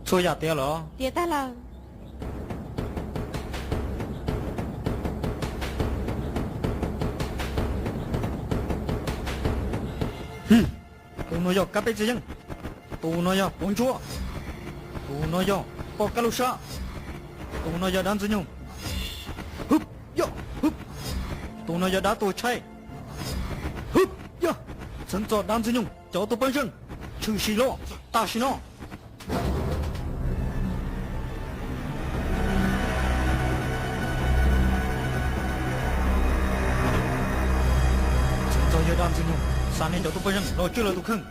Txhua yam tiav lawm. Tiav tag lawm. Tus no yog kab peb txiv yeej. Tus no yog puv ntsuab. Tus no yog poj kab lub sab. Tus no yog dab ntxwg nyoog. Hwb, yog, hwb. Tus no yog dab tuag tshaib. Hwb, yog. Txheev txog dab ntxwg nyoog cov tuaj pab zeej, tshwm sim los tam sim no. Txog yog dab ntxwg nyoog, xa nej cov tub poj zeej los tswj lawv tus kheej.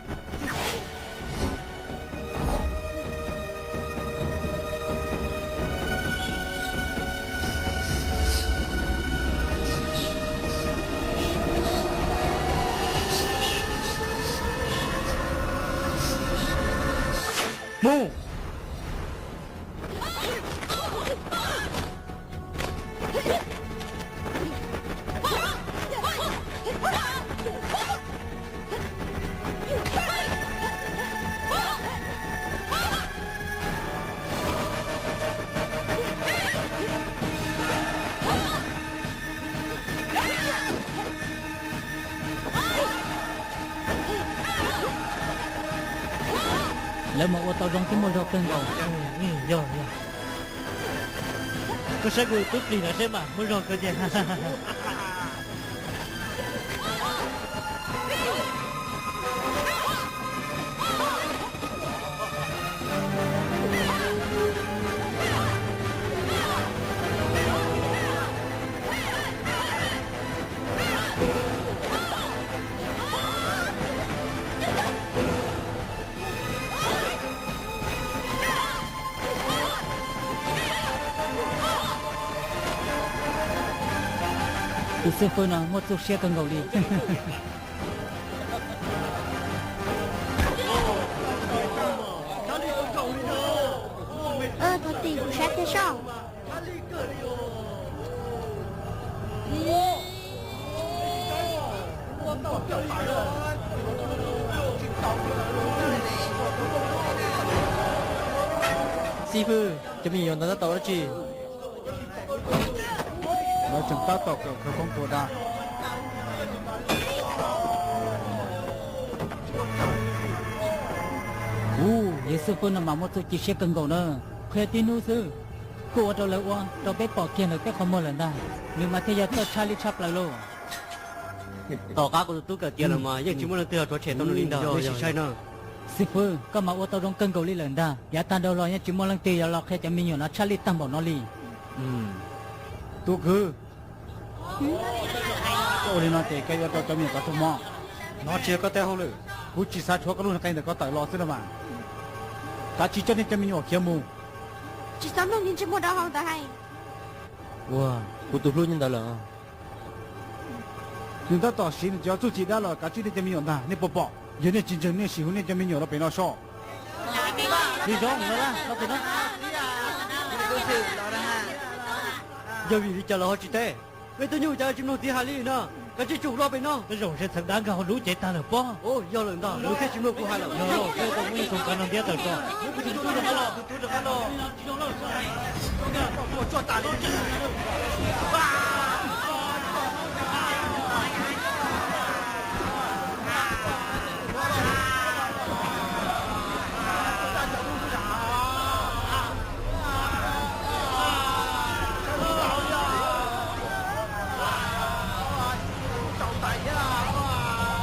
Mus. Lawv mas ua tau zoo thiab muaj zog kawg nkaus. Yog, yog. Koj saib kuv tus tub plig no seb mas muaj zog kawg tiag. Tus xib fwb no muaj txuj siab kawg nkaus li. Thov tim kuv saib thiab soj. Xib fwb, cov me nyuam ntawd tab tom ua dab tsi? Lawv tseem tab tom kawm khawv koob tuag dag. Ub, yawg xib fwb no mas muaj txuj ci siab kawg nkaus na. Qhia tib hnub xwb, kuj ua rau lawv ua rau peb pom kiag lawv peb qhov muag lawm ntag. Nws mas thiaj yog txawj tshaj lij tshaj plaws lauj. Tom qab kuv tus tub kawm tiav lawm mas yeej tsis muaj leej twg rhuav tshem tau nws li ntag, nej sim saib no. Xib fwb, koj mas ua tau zoo kawg nkaus li lawm ntag. Yav tag nrho los yeej tsis muaj leej twg yuav los qhia cov me nyuam no tshaj lij tag npaum no li. Tub kwv, koj ua li no ces koj yuav ua rau cov me nyuam txoj moo. No tsis yog koj tej hauj lwm. Kuv tsis xav tshuav koj lub nqe ntawm koj tawm los xwb no mas. Kav tsij coj nej cov me nyuam khiav mus. Tsis txhob mloog ntsej muag dab hau ntawd hais. Ua, kuv tus hlub nyob ntawd lawm. Nws tab tom siv nws cov txuj ci dab los kav tsij nej cov me nyuam ntag, nej puas pom? Yog nej tsis ntseeg nej sim hu nej cov me nyuam rau pem no soj. Tsis zoo no, los pem no. Yog vim li cas lawv ho tsis teb? Peb tub nyuj cas tsis mloog txiv hais li no? Kav tsij tsum los pem no. Tej zaum ntshe txheem dab nkag hauv lub cev tag lawm pob. Yog lawm ntag, nws thiaj tsis mloog kuv hais lawm. Yog lawm, peb tau muaj ib tug kav no ntiab tawm tso.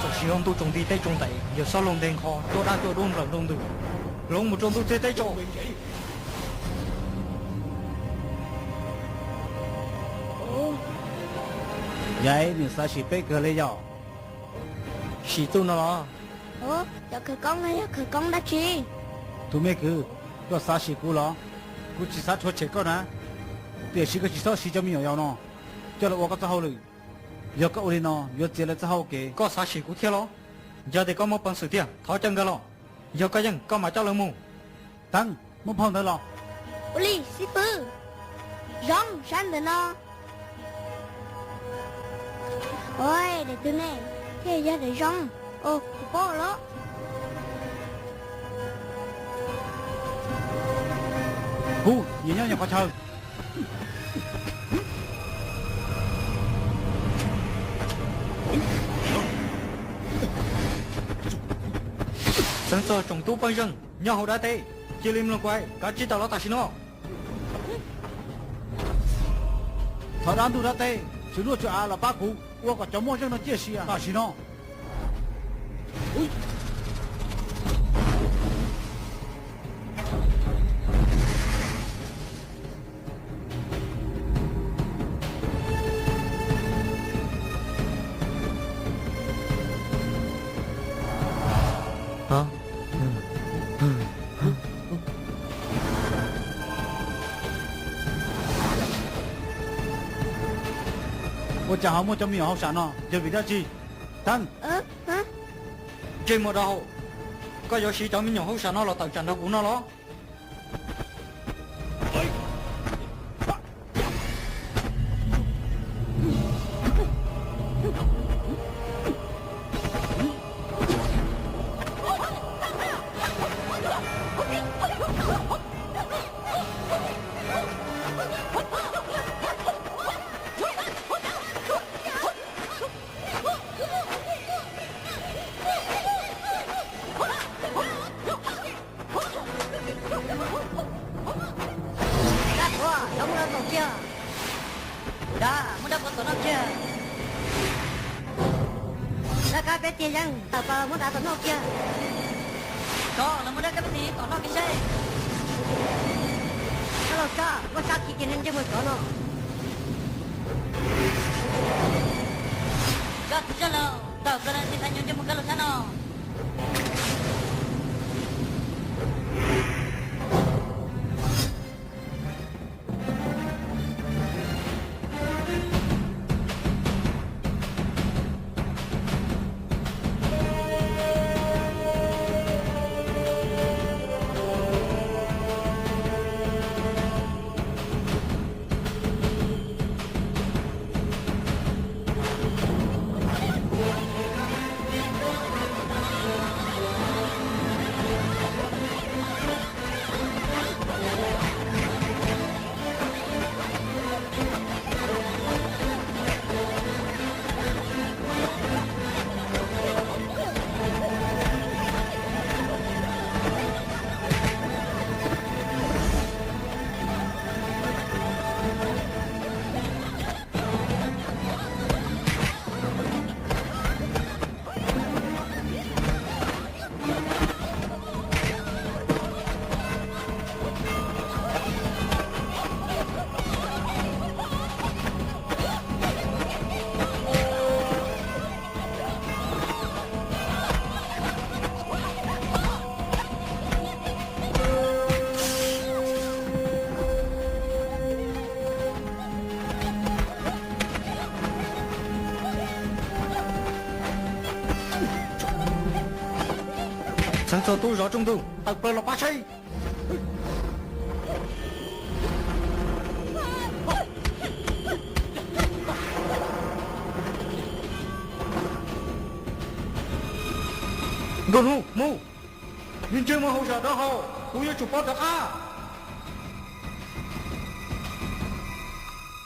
Txawm siv hlo ntuj tsaus nti teb tsaus ntais, yawg Xob Laug nteg nqho cuaj dab cuaj dub nplawm nroo ntws, hloov mus rau ntuj txij teb tsaus. Yog, nws xav sim peb kawg li yog. Sim txuj no los? Cov khawv koob no yog khawv koob dab tsi? Tus me kwv, koj xav sim kuv los? Kuv tsis xav rhuav tshem koj na, tiam sis koj tsis txhob siv cov me nyuam yaus no coj los ua koj txoj hauj lwm. Yog koj ua li no yuav txiav lawv txoj hau kev. Koj xav sim kuv thiab los? Yog tias koj muaj peev xwm tiag thov caw nkawd los, yog koj yeej koj mam coj lawv mus. Teeb, muab phau ntawd los. Ua li xib fwb. Zoo, sab ntawm no. Ua, daim twg ne? Thiaj yog daim zoo. Ua, kuv paub lawm. Kuv nyiam nyob nyob qhov chaw. Xeev Txos tsoom tub pej xeem nyob hauv dab teb, cia li mloog kuv hais, kav tsij tawm los tam sim no. Thov dab ntuj dab teb tswv luaj tswv av los pab kuv ua kom cov moj zeej no ciaj sia tam sim no. Ua cas ho muaj cov me nyuam hauj sam no, yog vim dab tsi? Teeb. Ntsej muag dab hau, koj yuav siv cov me nyuam hauj sam no los tawm tsam nrog kuv no los? Dab tuav, los muab dab tom kiag. Dab, muab dab puas tom noj kiag. Dab kab peb tiag yeej tawm plaws los muab dab tom noj kiag. Tsov, los muab dab kab peb tiag tom noj kiag seb. Dab laug Tsab, muab Tsab khi kiag ntsej muag tsov no. Koj tus zaj laug, tawm plaws los ntxiv thav nyuag ntsej muag koj laug Tsab no. Xeev Txos tub zov rooj ntug, tawm plaws los pab saib. Nkauj Hnub, mus! Niag ntsej muag hauj sam dab hau, kuv yuav tsum pab rov qab.